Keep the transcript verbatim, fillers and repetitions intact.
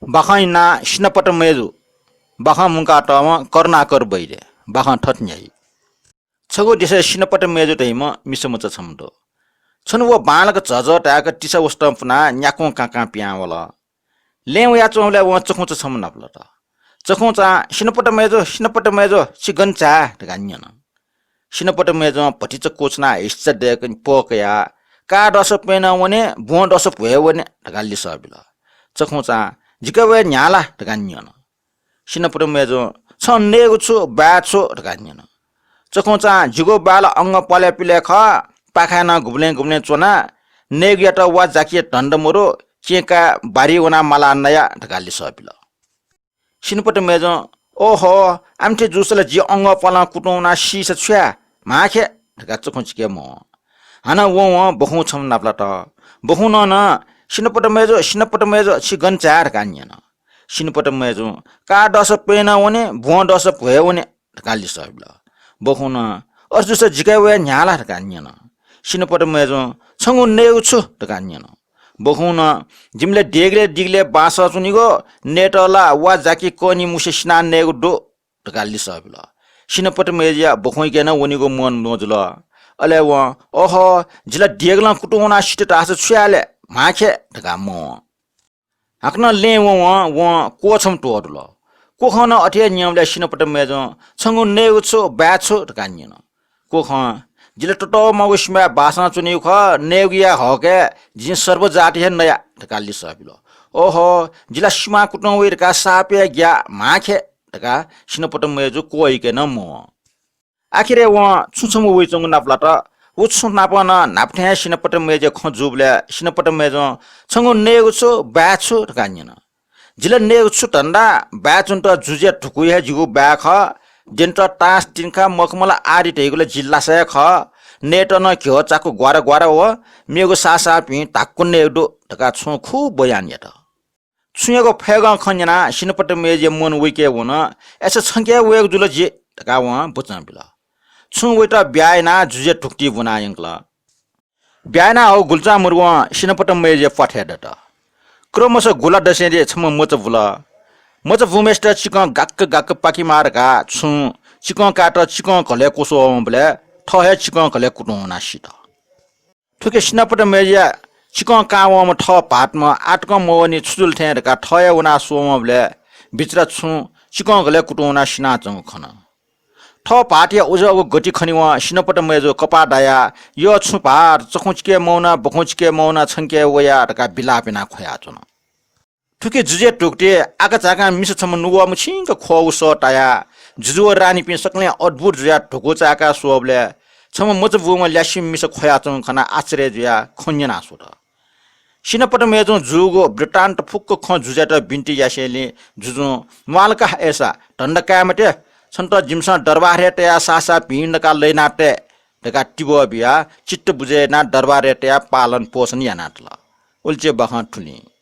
बाखं इनाः सिनापत मय्जु, बाखं मुंकातःम्ह करुणाकर वैद्य, बाखं थथे न्ह्याइ। छगू देशय् सिनापत मय्जु धइम्ह मिसा मचा छम्ह दु। छन्हु व बांलाक झःझः धाय्क तिसा वसतं पुनाः न्याक्वं कांकां पिहां वल। लँय् वयाच्वंबलय् वं चखुंचा छम्ह नापलात। चखुंचां, "सिनापत मय्जु, सिनापत मय्जु, छि गन झाये?" धकाः न्यन। सिनापत मय्जुं भतिचा क्वछुनाः हिस्सा दय्क पः कयाः, "काः दःसा प्यन्हं वने, ब्वहं दःसा भ्वय् वने" धकाः लिसः बिल। चखुंचां, "जिके वये न्ह्याः ला?" धकाः न्यन। सिनापत मय्जुं, "छं नयेगु छु, बाये छु?" धकाः न्यन। चखुंचां, "जिगु बाये ला अंगः प्वालय् पिलय् खः, पाखाय् नं गुबलें गुबलें च्वना, नयेगुयात वा जाकि धन्दा मरु, केहेँ काय् बारी वनाः मालाः नया" धकाः लिसः बिल। सिनापत मय्जुं, "ओहो, आमथे जूसा ला जि अंगः प्वालं कुतुं वनाः सीसा छु याये, म्हाखे" धकाः चखुं चिके मवं। हानं वं वं बखुं छम्ह नापलात। बखुं नं नं, "सिनापत मय्जु, सिनापत मय्जु, छि गन झाये?" धकाः न्यन। सिनापत मय्जुं, "काः दःसा प्यन्हं वने, ब्वहं दःसा भ्वय् वने" धकाः लिसः बिल। बखुं नं, "अथे जूसा जिके वये न्ह्याः ला?" धकाः न्यन। सिनापत मय्जुं, "छंगु नयेगु छु?" धकाः न्यन। बखुं नं, "जिमिलय् देगलय् दिगलय् बांसं च्वनीगु, नयेत ला वा जाकि कःनि मुसे सिनाः नयेगु दु" धकाः लिसः बिल। सिनापत मय्जुया बखुंयाके नं वनीगु मन मजुल। अले वं, "ओहो, जि ला देगलं कुतुं वनाः सित धाःसा छु याये ले, म्हाखे" धकाः मवं। हाकनं लँय् वं वं क्वः छम्ह त्वःतल। क्वखं नं अथे हे न्यंबलय् सिनापत मय्जुं, "छंगु नयेगु छु, बाये छु?" धकाः न्यन। क्वखं, "जि ला ततःमागु सिमाय् बासं च्वनीगु खः, नयेगुया हकय् जिं सर्प जाति हे नया" धकाः लिसः बिल। "ओहो, जि ला सिमा कुतुं वइ धकाः साप हे ग्याः, म्हाखे" धकाः सिनापत मय्जु क्वःयाके नं मवं। आखिरय् वं छुं छम्ह वइच्वंगु नापलात। व छुं नापं नं न्हापा थें हे सिनापत मय्जुया खँ जूबलय् सिनापत मय्जुं, "छंगु नयेगु छु, बाये छु?" धकाः न्यन। "जि ला नयेगु छु धन्दा, बाये च्वनेत जुजुया धुकू हे जिगु बाये खः। द्यनेत तास तिंखा मखमल आदि धइगु ला जि लासा हे खः। नयेत नं घ्यः चाकु ग्वारा ग्वारा व, मेगु साःसाः भिं धाक्व नयेगु दु" धकाः छुं खुब बयान यात। छुंयागु फय्गं खँ न्यनाः सिनापत मय्जुया मन वइके वन। "अय्सा छंके हे वयेगु जुल जि" धकाः वं बचं बिल। छुं वइत ब्याहा यानाः जुजुया धुकुतिइ ब्वना यंकल। ब्याहा यानाः हःगु गुलिचां मरुवं सिनापत मय्जुया प्वाथय् दत। क्रमशः गुला दसेंलि छम्ह मचा बुल। मचा बूम्हेसित चिकं गाक्क गाक्क पाकेमाः धकाः छुं चिकं कायेत चिकं घलय् क्वस्वःवंबलय् थः हे चिकं घलय् कुतुं वनाः सित। थुकी सिनापत मय्जुया चिकं काः वंम्ह थः भाःतम्ह आः तकं मवःनि छु जुल थें धकाः थः हे वनाः स्वःवंबलय् बिचरा छुं चिकं घलय् कुतुं वनाः सिनाच्वंगु खन। थः भाःतया उजःगु गति खनेवं सिनापत मय्जु कपाः दायाः, "यः छुं भाःत, चखुं चिके मवना, बखुं चिके मवना, छंके वया" धकाः बिलाप यानाः ख्वयाच्वन। थुकी जुजुया धुकुतिइ आकाझाकां मिसा छम्ह नुगः मछिंक ख्वःगु सः तायाः जुजु व रानीपिं सकलें अद्भुत जुयाः धुकू चाय्काः स्वःबलय् छम्ह मचा बूम्ह ल्यासेम्ह मिसा ख्वयाच्वंगु खनाः आश्चर्य जुयाः खँ न्यना स्वत। सिनापत मय्जुं जूगु वृत्तान्त फुक्क खँ जुजुयात बिन्ति यासेंलि जुजुं, "म्वाःल का, अय्सा धन्दा काये मते, छन्त जिमिसं दरबारय् तयाः साःसाः भिं धकाः लय्नातये" धकाः तिबः बियाः चित्त बुझे यानाः दरबारय् तयाः पालन पोषण यानातल। उलिचे बाखं थुलिं।